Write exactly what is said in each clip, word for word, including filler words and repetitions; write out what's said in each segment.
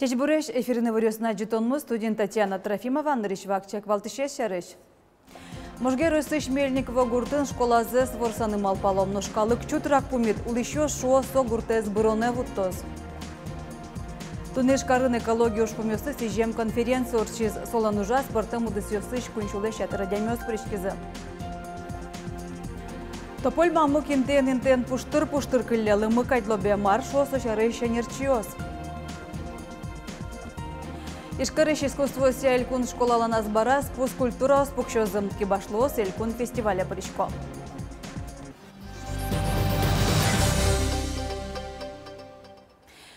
Ӟечбуресь! Эфирын «Иворъёс» но ӝытонмы, студиын Татьяна Трофимова. Нырысь вакчияк валтӥсез сярысь. Можга ёросысь Мельниково гуртын школазэс ворсаны малпало. Нош калык чутрак пумит, улӥсьёс шуо, со гуртэз быронэ вуттоз. Туннэ Ижкарын экология ужпумъёсты сӥзем конференция ортчиз. Солэн ужаз пӧртэм удысъёсысь куинь сюлэсь ятыр адямиос пыриськизы. Тополь мамык интыен-интыен пуштыр-пуштыр кылле, лымы кадь лобе. Мар шуо со сярысь ӧнерчиос? Ижкарысь искусствоосъя элькун школалэн азбараз пус культураос пуксёзы, кибашлыос элькун фестивале пырисько.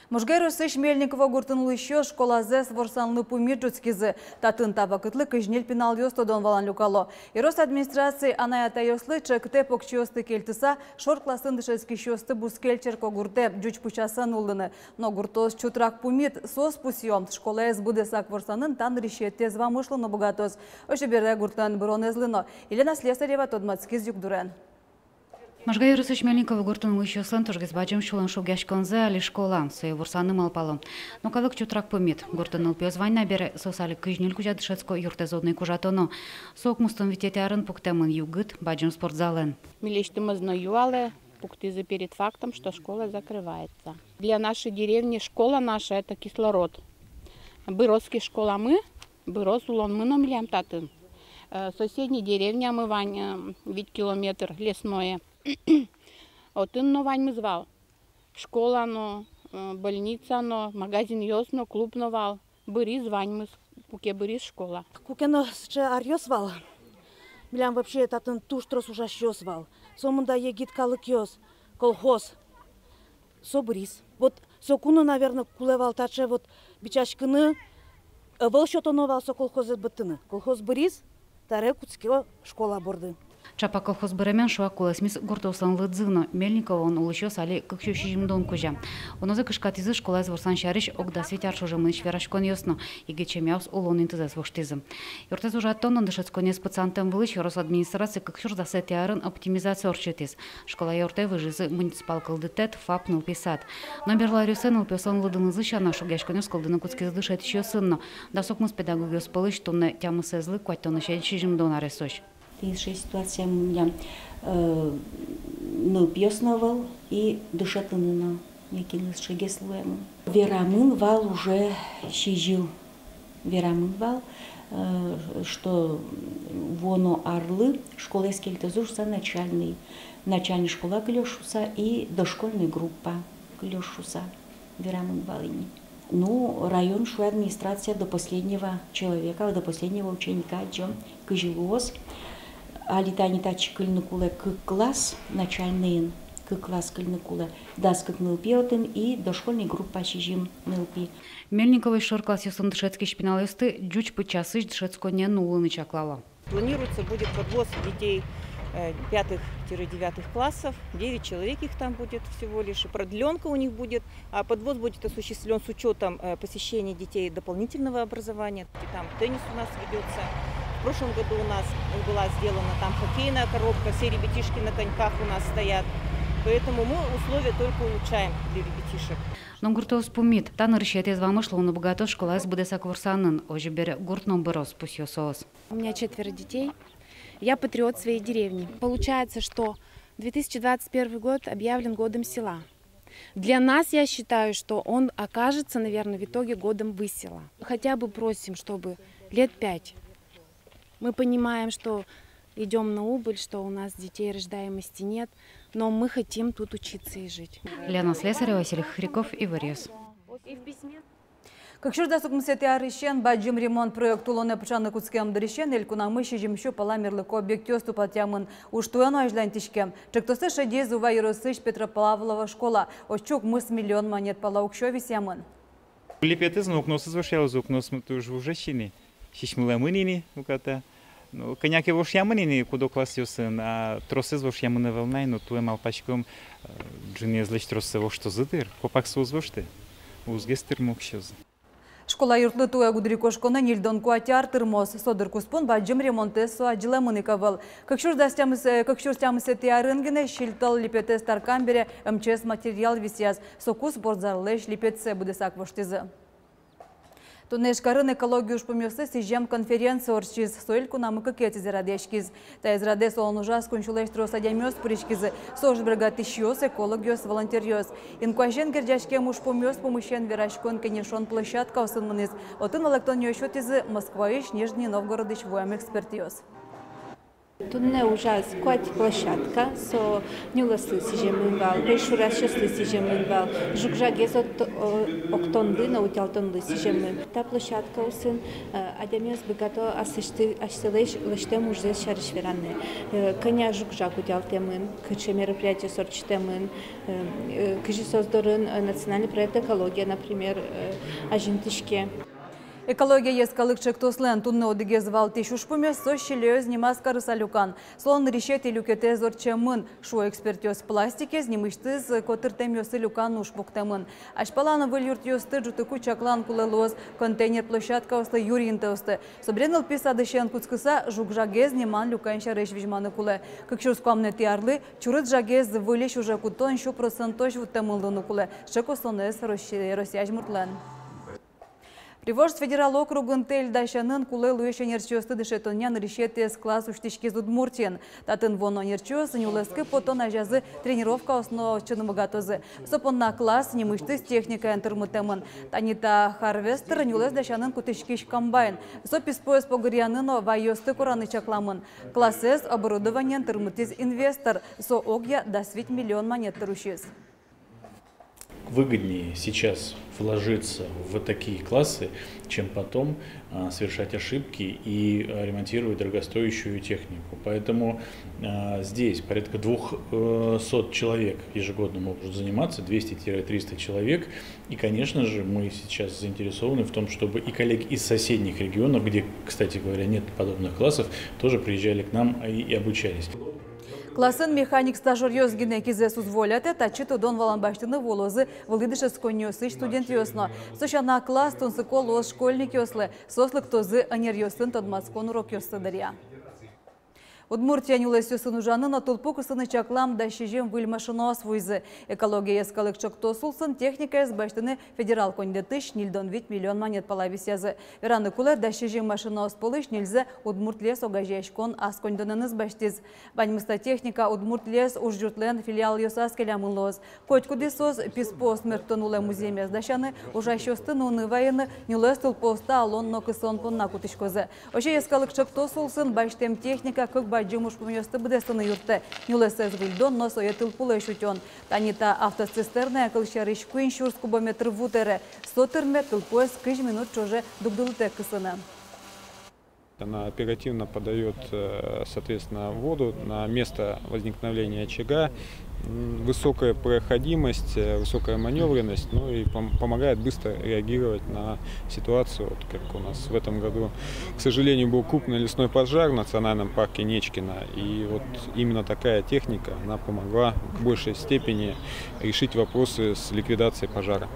Можга ёросысь Мельниково гуртын улӥсьёс школазэс ворсанлы пумит ӝутскизы. Татын та вакытлы кызь ньыль пиналъёс тодон-валан люкало. Ёрос администраци анай-атайёслы ӵектэ покчиосты кельтыса шор классын дышетскисьёсты бускель черкогуртэ, ӟуч пыӵасэн нуллыны. Но гуртоос чутрак пумит, соос пусъё: школаез быдэсак ворсанын та нырысетӥез вамыш луыны быгатоз. Озьы бере, гуртлэн быронэзлы но. Елена Слесарева тодматскиз югдурен. Можга ёросысь Мельниково гуртын улӥсьёслэн тужгес бадӟым сюлэмшугъяськонзы али школа, сое ворсаны малпало. Но калык чутрак пумит. Гуртын нылпиос вань на бере, соос али кызь ньыль кузя дышетско, юртэз одно ик ужатоно. Со укмыстон витетӥ арын пуктэмын югыт бадӟым спортзалэн. Милесьтымы но юалэ, пуктӥзы перед фактом, что школа закрывается. Для нашей деревни школа наша — это кислород. Быроз ке школамы, быроз улонмы но милям татын. Э, соседний деревнямы вань, э, вить километр, Лесное. Отын но ваньмыз вал. Школа но, э, больница но, магазинъёс но, клуб но вал. Быриз ваньмыз, куке быриз школа. Куке но сыӵе аръёс вал. Милям вообще татын туж трос ужасьёс вал. Сомында егит калыкъёс, колхоз. Со быриз. Вот соку но, наверно, кулэ вал таӵе вот бичаськыны, ӧвӧл сётоно вал со колхозэз быдтыны. Колхоз быриз, табере кутске школа борды. Ӵапак колхоз быремен, шуак, кулэсмиз гуртоослэн лыдзы но. Мельниковоын улӥсьёс али кык сю сизьымдон кузя. Унозэ кышкатӥзы школаез ворсан сярысь ог дас вить ар ӵоже мынӥсь вераськонъёс но. Егит семьяос улон интызэс воштӥзы. Юртэз ужатон но дышетсконэз пытсантэм вылысь ёрос администраци кык сюрс дасэтӥ арын оптимизация ортчытӥз. Школа юртэ выжизы муниципал кылдытэт, ФАП, нылпи сад. Но берло аръёсы нылпиослэн лыдынызы сяна, шугъяськонъёс кылдыны кутскизы дышетӥсьёсын но. Дас укмыс педагогъёс пӧлысь туннэ тямысэзлы куатьтонысен сизьымдон аресозь. Тӥни сыӵе ситуация милям, э, нылпиос но ӧвӧл и дышетыны но некинлы сыӵегес луэмын. Верамын вал уже сӥзьыл. Верамын вал, э, что вуоно арлы школаез кельтозы шуса, начальный, начальный школа кылёз шуса и дошкольный группа кылёз шуса верамын вал ини. Ну, район шуэ, администрация до последнего человека, до последнего ученика адӟом, кызьы луоз. Али тани татчы кыльыны кулэ кык класс начальныйын, кык класс кыльыны кулэ, дас кык нылпи отын и дошкольный группа сизьым нылпи. Мельниковоысь шор классъёсын дышетскись пиналъёсты ӟуч пыӵасысь дышетсконэ нуллыны чаклало. Планируется будет подвоз детей, э, пятых-девятых классов, девять человек их там будет всего лишь, и продлёнка у них будет, а подвоз будет осуществлён с учётом, э, посещения детей дополнительного образования. И там теннис у нас ведётся. В прошлом году у нас была сделана там хоккейная коробка, все ребятишки на коньках у нас стоят. Поэтому мы условия только улучшаем для ребятишек. Но гуртоос пумит. Та нырысетӥез вамыш луыны быгатоз школаез быдэсак ворсанын. Озьы бере, гурт но быроз, пусъё соос. У меня четверо детей. Я патриот своей деревни. Получается, что две тысячи двадцать первый год объявлен годом села. Для нас, я считаю, что он окажется, наверное, в итоге годом высела. Хотя бы просим, чтобы лет пять. Мы понимаем, что идём на убыль, что у нас детей рождаемости нет, но мы хотим тут учиться и жить. Лена Слесарева, Василий Хохряков, Иворъёс. Кык сюрс дас укмысэтӥ арысен бадӟым ремонт проект улонэ пыӵаны кутскем дырысен элькунамы сизьым сю пала мерлыко объектъёс тупатъямын. Уж туэ но азьланьтӥське. Ӵектосты шедиз Ува ёросысь Петропавлово школа. Отчы укмыс миллион манет пала уксё висъямын. Липетэз но укноосыз вошъялозы, укноос туж вужесь ини, сисьмылэмын ини уката. Ну, кӧня ке вошъямын ини куд-ог классъёсын, а тросэз вошъямын ӧвӧл на ини, но туэ малпаськом, Ӝынызлэсь троссэ воштозы дыр, копак со уз вошты, узгес тырмы уксёзы. Школа юртлы туэ гудырикошконэ ньыльдон куать ар тырмоз. Со дыр куспын бадӟым ремонтэз со адӟылэмын ик ӧвӧл. Кык сюрс дас тямыс, э, кык сюрс тямысэтӥ арын гинэ Сильтӧл липетэз таркам бере МЧС материал висъяз. Соку спортзаллэсь липетсэ быдэсак воштӥзы. Туннэ Ижкарын экология ужпумъёслы сӥзем конференция ортчиз. Со элькунамы кыкетӥзэ радъяськиз. Таиз радэ солэн ужаз куинь сюлэсь трос адямиос пыриськизы. Со уж бергатӥсьёс, экологъёс, волонтёръёс. Инкуазен герӟаськем ужпумъёс пумысен вераськон-кенешон площадкаосын мынӥз. Отын валэктонъёс сётӥзы Москваысь, Нижний Новгородысь вуэм экспертъёс. Туннэ ужаз куать площадка, со нюлэслы сӥземын вал, пӧйшурасьёслы сӥземын вал, жуг-жагез от-, о-, октонлы но утялтонлы сӥземын. Та площадкаосын, э, адямиос быгато асьсэлэсь, асьсэлэсь лэсьтэм ужзэс сярысь вераны. Э, кӧня жуг-жаг утялтэмын, кыӵе мероприятиос ортчытэмын, э, э, кызьы соос дорын, э, национальный проект «Экология», например, э, азинтӥське. «Экология» йӧскалык ӵектослэн туннэ одӥгез валтӥсь ужпумез со силёез нимаз карыса люкан. Солэн нырысетӥ люкетэз ортчемын, шуо экспертъёс. Пластикез нимысьтыз котыртэмъёсы люкан уж пуктэмын. Азьпалан выль юртъёсты ӝутыку чаклан кулэ луоз контейнер площадкаослы юри интыосты. Собере нылпи садысен кутскыса, жуг-жагез ниман люкан сярысь визьманы кулэ. Кык сюрс куамынэтӥ арлы чурыт жагез выльысь уже кутон сю процентозь вуттэмын луыны кулэ. Сыӵе косонэз Россия, Россия азьмуртлэн. Приволжск федерал округын тэль дасянын кулэ луись ӧнерчиосты дышетонъя нырысетӥез класс усьтӥськиз Удмуртиын. Татын вуоно ӧнерчиос нюлэскы потон азязы тренировкаос но ортчыны быгатозы. Со понна класс нимысьтыз техникаен тырмытэмын. Тани та харвестер нюлэс дасянын кутӥськись комбайн. Со писпуэз погыръяны но вайёсты кораны чакламын. Классэз оборудованиен тырмытӥз инвестор. Со огъя дас вить миллион манет тыр усиз. Выгоднее сейчас вложиться в такие классы, чем потом, а, совершать ошибки и, а, ремонтировать дорогостоящую технику. Поэтому, а, здесь порядка двухсот человек ежегодно могут заниматься, двести-триста человек. И, конечно же, мы сейчас заинтересованы в том, чтобы и коллег из соседних регионов, где, кстати говоря, нет подобных классов, тоже приезжали к нам и, и обучались. Классын механик-стажёръёс гинэ кизэс уз волятэ. Татчы тодон-валан басьтыны вуылозы вылӥ дышетсконниосысь студентъёс но. Со сяна, класс тунсыко луоз школьникъёслы, соос лыктозы ӧнеръёсын тодматскон урокъёсты дыръя. Удмуртиын нюлэсъёсын ужаны но тылпу кысыны чаклам дас сизьым выль машинаос вуизы. «Экология» йӧскалык ӵектос улсын техникаез басьтыны федерал коньдэтысь ньыльдон вить миллион манет пала висъязы. Вераны кулэ, дас сизьым машинаос пӧлысь ньыльзэ «Удмуртлес» огазеяськон ас коньдонэныз басьтӥз. Ваньмыз та техника «Удмуртлес» ужъюртлэн филиалъёсаз келямын луоз. Котькудӥз соос писпуос мертон улэм музъемез дасяны, ужасьёсты нуыны, вайыны, нюлэс тылпуосты алон но кысон понна кутӥськозы. Озьы йӧскалык ӵектос улсын басьтэм техника кык бадӟым ужпумъёсты быдэстыны юрттэ: нюлэсэз выльдон но сое тылпулэсь утён. Тани та автоцистернае, кылсярысь, куинь сюрс кубометр ву тэре. Со тырме тылпуэз кызь минут ӵоже дугдылытэк кысыны. Она оперативно подаёт, э, соответственно, воду на место возникновения очага. М, высокая проходимость, э, высокая манёвренность, ну и пом-, помогает быстро реагировать на ситуацию. Вот как у нас в этом году, к сожалению, был крупный лесной пожар в национальном парке Нечкино. И вот именно такая техника, она помогла в большей степени решить вопросы с ликвидацией пожара.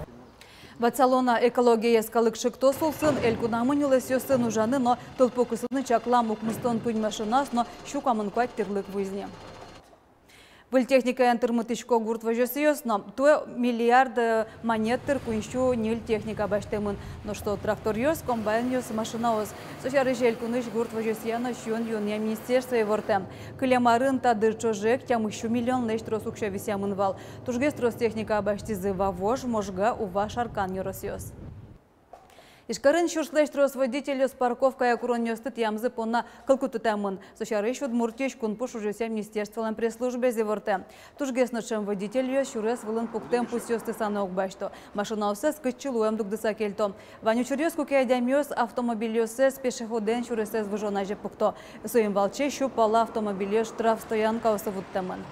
Ватсалом на, «Экология» йӧскалык ӵектос улсын элькунамы нюлэсъёсын ужаны но тылпу кысыны чаклам укмыстон куинь машинаос но сю куамын куать тӥрлык вуиз ни. Выль техникаен тырмытӥсько гурт возёсъёс но. Туэ миллиард, э, манет тыр куинь сю ньыль техника басьтэмын. Нош со тракторъёс, комбайнъёс, машинаос. Со сярысь элькунысь гурт возёсъя но сиён-юонъя министерство ивортэ. Кылем арын та дыр ӵоже ик тямыс сю миллионлэсь трос уксё висъямын вал. Тужгес трос техника басьтӥзы Вавож, Можга, Ува, Шаркан ёросъёс. Ижкарын сюрслэсь трос водительёс парковкая куронъёсты тӥямзы понна кыл кутытэмын. Со сярысь Удмуртиысь кунпуш ужъёсъя министерстволэн пресс-службаез ивортэ. Тужгес но ӵем водительёс сюрес вылын пуктэм пусъёсты санэ уг басьто. Машинаоссэс кытчы луэм дугдыса кельто. Вань учыръёс, куке адямиос автомобильёссэс пешеходэн сюресэз выжон азе пукто. Соин валче сю пала автомобильёс штрафстоянкаосы вуттэмын.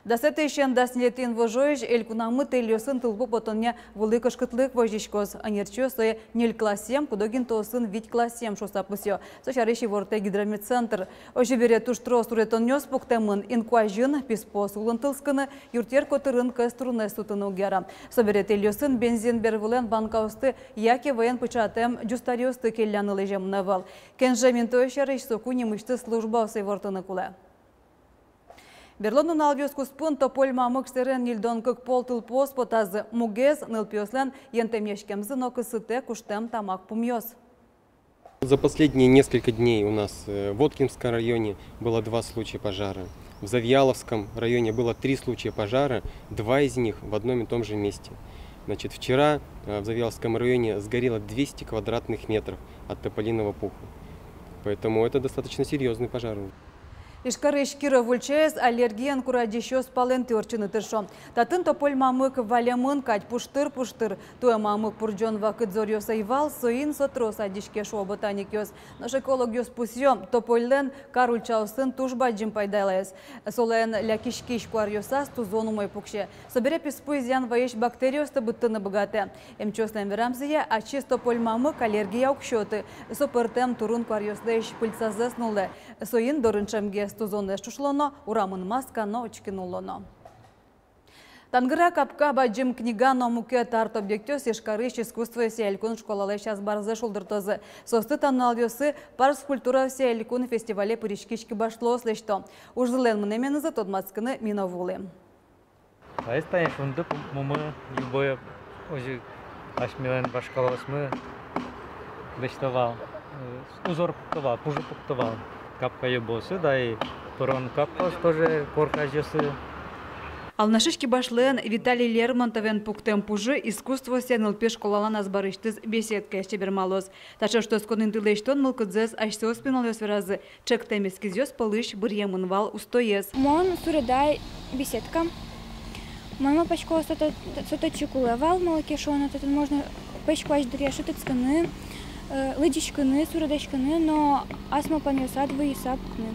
Дасэтӥысен дас ньылетӥ инвожоозь элькунамы тэльёсын тылпу потонъя вылӥ кышкытлык возиськоз. Ӧнерчиос сое ньыль классъем, куд-ог интыосын вить классъем шуыса пусъё. Со сярысь ивортэ гидрометцентр. Озьы бере, туж трос уретонъёс пуктэмын: инкуазьын писпуос улын тылскыны, юртъер котырын кӧс турынэз сутыны уг яра. Собере тэльёсын бензин бервылэн банкаосты яке вӧен пыӵатэм ӟустаръёсты келляны лэземын ӧвӧл. Кенжем интыос сярысь соку нимысьтыз службаосы ивортыны кулэ. Берло нуналъёс куспын Тополь мамык сэрен ньыльдон кык пол тылпуос потазы. Мугез — нылпиослэн йӧнтэмъяськемзы но кысытэ куштэм тамак пумъёс. За последние несколько дней у нас, э, в Воткинском районе было два случая пожара. В Завьяловском районе было три случая пожара, два из них в одном и том же месте. Значит, вчера, э, в Завьяловском районе сгорело двести квадратных метров от тополиного пуха. Поэтому это достаточно серьёзный пожар. Ижкарысь Киров ульчаез аллергиен курадӟисьёс палэнтӥ ортчыны тыршо. Татын тополь мамык валемын кадь пуштыр-пуштыр. Туэ мамык пурӟон вакыт зоръёс ӧй вал, соин со трос адӟиське, шуо ботаникъёс. Нош экологъёс пусъё: топольлэн кар ульчаосын туж бадӟым пайдаез. Солэн лякиськись куаръёсаз тузон умой пуксе. Собере писпу изъян вайись бактериосты быдтыны быгатэ. Эмчиослэн верамзыя, ачиз тополь мамык аллергия уг сёты. Со пӧртэм турын куаръёслэсь пыльцазэс нуллэ. Соин дорын ӵемгес тузонэз ӵушылоно, урамын маска но учкыны луоно. Тангыра капка, бадӟым книга но мукет арт-объектъёс Ижкарысь искусствоосъя элькун школалэсь азбарзэ шулдыртозы. Соосты та нуналъёсы Парс культураосъя элькун фестивале пыриськись кибашлыос лэсьто. Ужзылэн мынэменызы тодматскыны ми но вуылӥм. Таиз тани шунды пу-, пумы, любой озьы асьмелэн вашкалаосмы лэсьто вал, э, узор пукто вал, пужы пукто вал. Капка юбоосы, да и пырон капкаос тоже, корказьёсы. Алнашысь кибашлыен Виталий Лермонтовен пуктэм пужы искусствоосъя нылпи школалэн азбарысьтыз беседкаез чебермалоз. Таӵе ӵошатскон инты лэсьтон мылкыдзэс асьсэос пиналъёс веразы. Ӵектэм эскизъёс пӧлысь быръемын вал устоез. Мон суредай беседка. Мон малпасько, со то-, со татчы кулэ вал, малы ке шуоно, татын можно пӧсь куазь дыръя шутэтскыны, э, лыдӟиськыны, суредаськыны но ас малпанъёсад выйыса пукыны.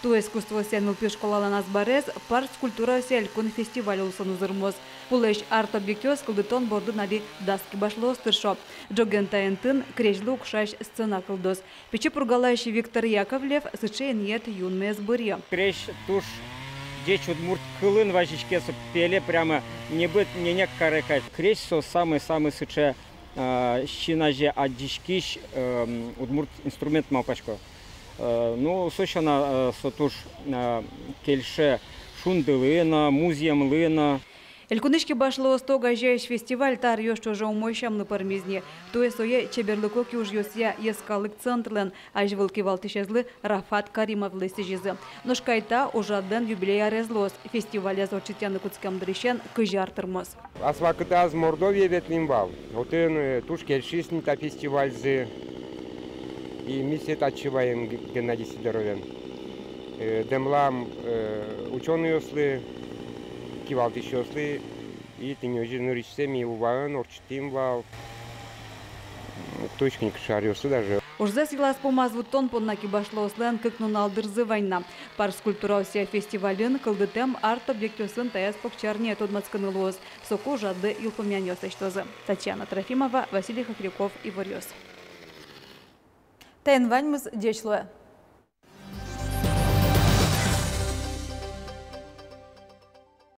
Туэ искусствоосъя нылпи школалэн азбарез Парс культураосъя элькун фестиваль улсын узырмоз. Пулэсь арт-объектъёс кылдытон бордын али дас кибашлыос тыршо. Ӝоген та интын крезьлы укшась сцена кылдоз. Пичи Пургалэсь Виктор Яковлев сыӵе инъет юнме ӧз быръё. Крезь туж ӟеч удмурт кылын вазиське, со пеле прямо небыт ненег каре кадь. Крезь со самый-самый сыӵе, а, син азе адӟиськись, эм, удмурт инструмент, малпасько. Э, ну, со сяна, э, со туж, э, кельше шундылы но, музъемлы но. Элькунысь кибашлыосты огазеясь фестиваль та аръёс ӵоже умой сямлы пӧрмиз ни. Туэ сое чеберлыко киужъёсъя йӧскалык центрлэн азьвыл кивалтӥсезлы Рафат Каримовлы сӥзизы. Нош кайта ужрадлэн юбилей арез луоз. Фестивалез ортчытъяны кутскем дырысен кызь ар тырмоз. Ас вакытаз Мордовие ветлӥм вал. Отын, э, туж кельшиз ни та фестивальзы. И ми сое татчы ваим Г-, Геннадий Сидоровен. Э, дэмлам, э, учёнойёслы, кивалтӥсьёслы. И тӥни озьы нырысьсэ ми Уваын ортчытӥм вал. Уг тодӥськы ни, кыӵе аръёсы даже. Ужзэс йылаз-пумаз вуттон понна кибашлыослэн кык нунал дырзы вань на. Парс культураосъя фестивальын кылдытэм арт-объектъёсын таяз покчиарняе тодматскыны луоз. Соку ужрадлы йылпумъянъёс лэсьтозы. Татьяна Трофимова, Василий Хохряков, «Иворъёс». Таин ваньмыз. Ӟеч луэ.